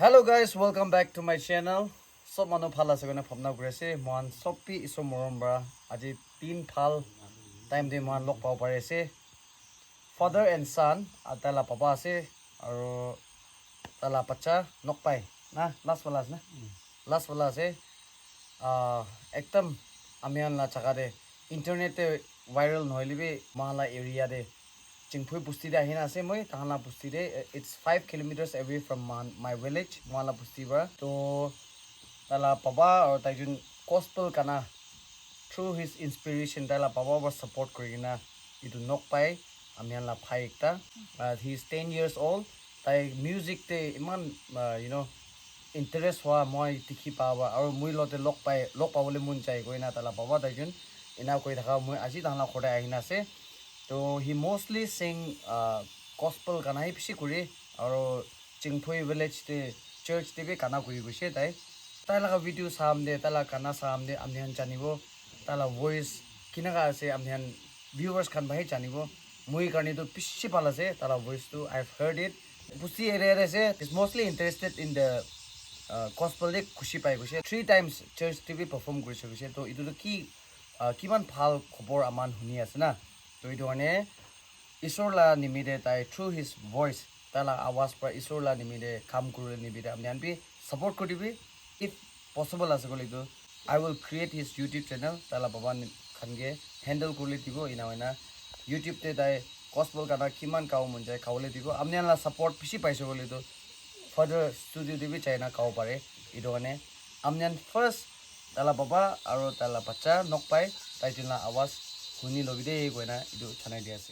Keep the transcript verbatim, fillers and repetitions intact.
Hello guys, welcome back to my channel. Sob manu bhal ase koina bhabna kuri ase. Mohan sob bi Isor morom para aji din bhal time te mohan log pabo pari ase. Father and son, ah, tai la papa ase, aro tai la bacha Nokpai na, last wala ase na? Last wala ase. Ah, ekdam ami khan la jaga te internet te viral nohoile bi mohan la area te Chingphui busti te ahina ase moi, tahan la busti te, eh, it's five kilometers away from my, my village, mohan la busti para. To tai la papa aro tai jun gospel gana through his inspiration, tai la papa para support kuri kena etu Nokpai ami khan la bhai ekta. Uh, he is ten years old. Tai music te iman, uh, you know, interest hua moi dikhi pa ba, aro moi lote log pai, log pabole mon jai koina tai la papa tai jun ena koi thaka moi aji tahan la ghor te ahina ase. To he mostly sing, uh, gospel gana hi bishi kure, aro Chingphui village te church te bi gana kuri gushe tai. Tai laga video saam de, tai laga gana saam de ami khan janibo, tai la voice kinaka ase ami khan viewers khan bhai janibo. Moi karne to bishi bhal ase tai la voice tu, I've heard it. Busti area te ase, is mostly interested in the, uh, gospel de khushi pai gushe. Three times church te bi perform kurishe gushe. To etu to ki, uh, kiman bhal khobor aman huni ase na. To etu karne Isor la nimite tai through his voice, tai la awaz para Isor la nimite kam kuribole nimite apni khan bi support kuri dibi. If possible ase koile tu, I will create his YouTube channel. Tai la baba ni-, khan ke handle kuribole dibo, ena hoina YouTube te tai gospel gana kiman gabo mon jai gabole dibo. Apni khan la support bishi paise koile tu further studio te bi jaina gabo pare. Etu karne apni khan first tai la baba aro tai la bacha Nokpai tai jun la awaz huni lobi de koina etu janai di ase.